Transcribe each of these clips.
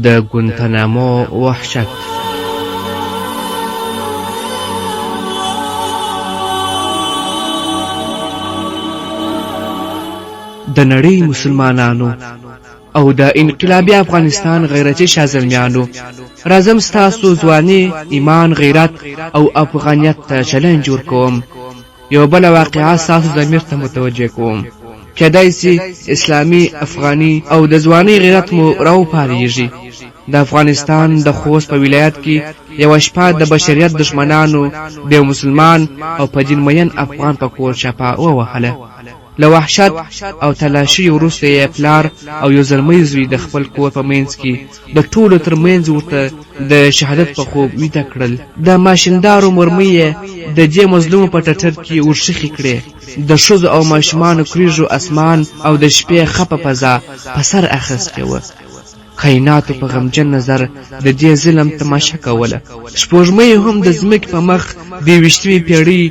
د ګونتنامو وحشت. د نړۍ مسلمانانو او د انقلابي افغانستان غیرتي شازلمیانو، راځم ستاسو ځواني، ایمان، غیرت او افغانیت ته چلنج ورکوم. یوه بله واقعه ستاسو ضمیر ته متوجه کوم. کېدای سي اسلامي، افغاني او د ځوانۍ غیرت مو راوپارېږي. د افغانستان د خوست په ولایت کې یوه شپه د بشریت دښمنانو د یو مسلمان او په دین مین افغان په کور چپه ووهله. له وحشت او تلاشیو وروسته یې پلار او یو زلمی زوی د خپل کور په منځ کې د ټولو تر منځ ورته د شهادت په خوب ویده کړل. د ماشیندارو مرمۍ یې د دې مظلومو په ټټر کې ورښخې کړې. د ښځو او ماشومانو کریږو اسمان او د شپې خپه فضا په سر اخیستې وه. کایناتو په غمجن نظر د دې ظلم تماشه کوله. سپوږمۍ هم د ځمکې په مخ د یوویشتمې پیړۍ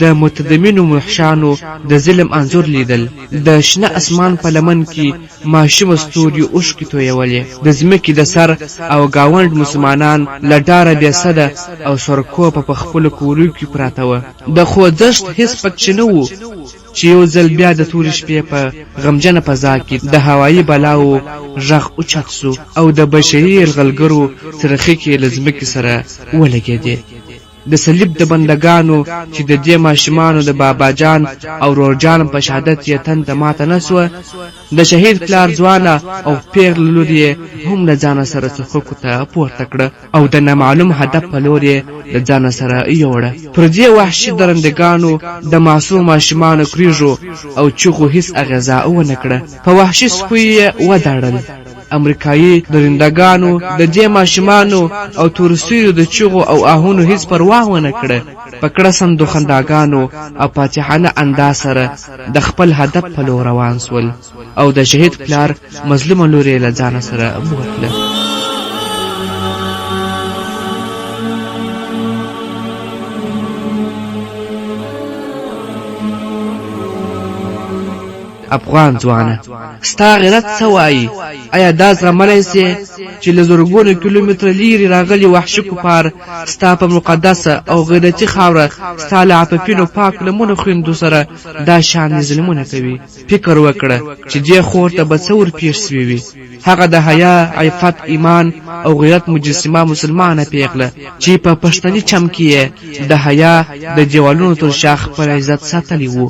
د متدمنو وحشانو د ظلم انځور لیدل. د شنه اسمان په لمن کې ماشومو ستوریو اوښکې تویولې. د ځمکې د سر او ګاونډ مسلمانان له ډاره بې سده او سرکوپه په خپلو کورو کې پراته وه. د خوځښت هیڅ پکښې نه و. چې یو ځل بیا د تورې شپې په غمجنه فضا کې د هوایي بلاوو غږ اوچت شو او د بشري یرغلګرو څرخکې له ځمکې سره ولګېدې. د صلیب د بندګانو چې د دې ماشومانو د بابا جان او ورور جان په شهادت یې تنده ماته نه شوه، د شهید پلار ځوانه او پېغله لور یې هم له ځانه سره څرخکو ته پورته کړه. او د نامعلوم هدف په لور یې له ځانه سره یوړه. پر دې وحشي درندګانو د معصومو ماشومانو کریږو او چیغو هیڅ اغیزه ونه کړه. په وحشي سپیو یې وداړل. امریکایي درندګانو د دې ماشومانو او تورسیو د چیغو او آهونو هیڅ پروا ونه کړه. په کړسندو خنداګانو او فاتحانه انداز سره د خپل هدف په لور روان شول. او د شهید پلار مظلومه لور یې له ځانه سره بوتله. افغان ځوانه، ستا غیرت څه وایي؟ ایا دا زغملی سې چې له زرګونو کیلومتره لیرې راغلي وحشي کفار ستا په مقدسه او غیرتي خاوره ستا له عففینو پاک لمنو خویندو سره دا شان ظلمونه کوي؟ فکر وکړه چې دې خور ته به څه ورپېښ سوي وي. هغه د حیا، عفت، ایمان او غیرت مجسمه مسلمانه پېغله چې په پښتني چم کې یې د حیا د دیوالونو تر شا خپل عزت ساتلی و،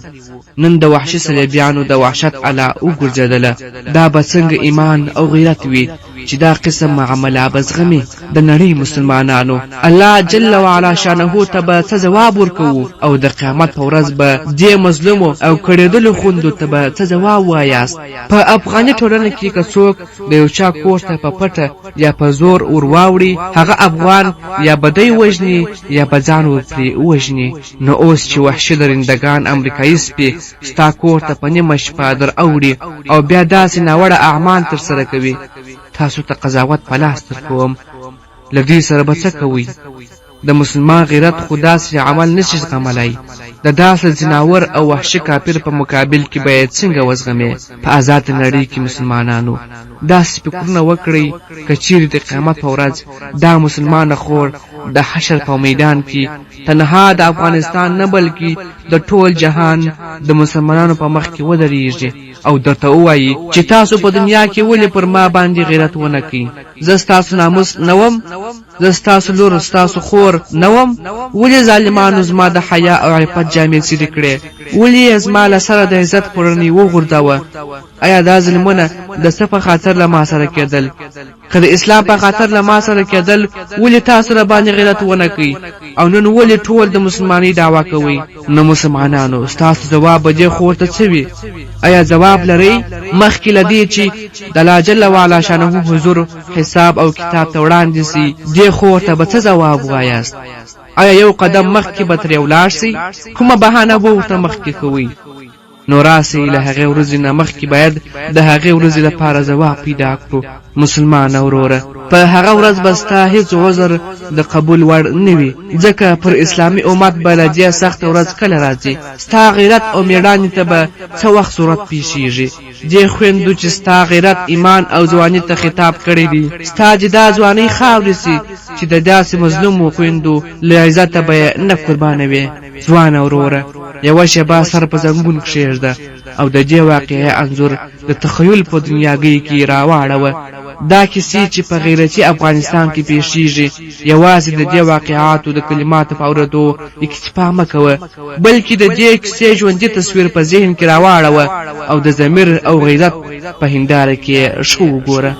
نن د وحشي صلیبیانو د وحشت اله وګرځېدله. دا به څنګه ایمان او غیرت وي چې دا قسم معامله به زغمي؟ د نړۍ مسلمانانو! الله جل وعلا شانه ته به څه ځواب ورکوو او د قیامت په ورځ به دې مظلومو او کړېدلو خوندو ته به څه ځواب وایاست؟ په افغاني ټولنه کې که څوک د یو چا کور ته په پټه یا په زور ور واوړي، هغه افغان یا به دی وژني یا به ځان ور پرې وژني. نو اوس چې وحشي درندګان امریکایي سپي ستا کور ته په نیمه شپه در اوړي او بیا داسې ناوړه اعمال ترسره کوي، تاسو ته قضاوت په لاس درکوم. له دوی سره به څه کوئ؟ د مسلمان غیرت خو داسې عمل نشي زغملی. د داسې ځناور او وحشي کافر په مقابل کې به یې څنګه وزغمې؟ په ازاده نړۍ کې مسلمانانو داسې فکرونه وکړئ، که چیرې د قیامت په ورځ دا مسلمانه خور د حشر په میدان کې تنها د افغانستان نه بلکې د ټول جهان د مسلمانانو په مخ کې ودرېږي او درته ووایي چې تاسو په دنیا کې ولې پر ما باندې غیرت ونه کړئ؟ زه ستاسو ناموس نه وم؟ زه ستاسو لور، ستاسو خور نه وم؟ ولې ظالمانو زما د حیا او عفت جامې څیرې کړې؟ ولې یې زما له سره د عزت پړنی وغورځاوه؟ ایا دا ظلمونه د څه په خاطر له ما سره کېدل؟ که د اسلام په خاطر له ما سره کېدل، ولې تاسو راباندې غیرت ونه کړئ؟ او نن ولې ټول د مسلمانۍ دعوه کوئ؟ نو مسلمانانو، ستاسو ځواب به دې خور ته څه وي؟ ایا ځواب لرئ؟ مخکې له دې چې د الله جل وعلا شانه حضور حساب او کتاب ته وړاندې سي، دې خور ته به څه ځواب وایاست؟ ایا یو قدم مخکې به ترې ولاړ سئ؟ کومه بهانه به ورته مخکې کوئ؟ نو راسئ له هغې ورځې نه مخکې باید د هغې ورځې لپاره ځواب پیدا کړو. مسلمانه وروره! په هغه ورځ به ستا هیڅ عذر د قبول وړ نه وي، ځکه پر اسلامي امت به له دې سخته ورځ کله راځي؟ ستا غیرت او میړانې ته به څه وخت ضرورت پیښیږي؟ دې خویندو چې ستا غیرت، ایمان او ځواني ته خطاب کړی دی، ستا دې دا ځوانۍ خاورې سي چې د داسې مظلومو خویندو له عزته به یې نه قربانوې. ځوانه وروره! یوه شېبه سر په زنګون کښېږده او د دې واقعې انځور د تخیل په دنیاګۍ کې راواړوه. دا کیسې چې په غیرتي افغانستان کې پېښېږي، یوازې د دې واقعاتو د کلماتو په اورېدو اکتفا مه کوه، بلکې د دې کیسې ژوندي تصویر په ذهن کې راواړوه او د ضمیر او غیرت په هنداره کې یې ښه وګوره.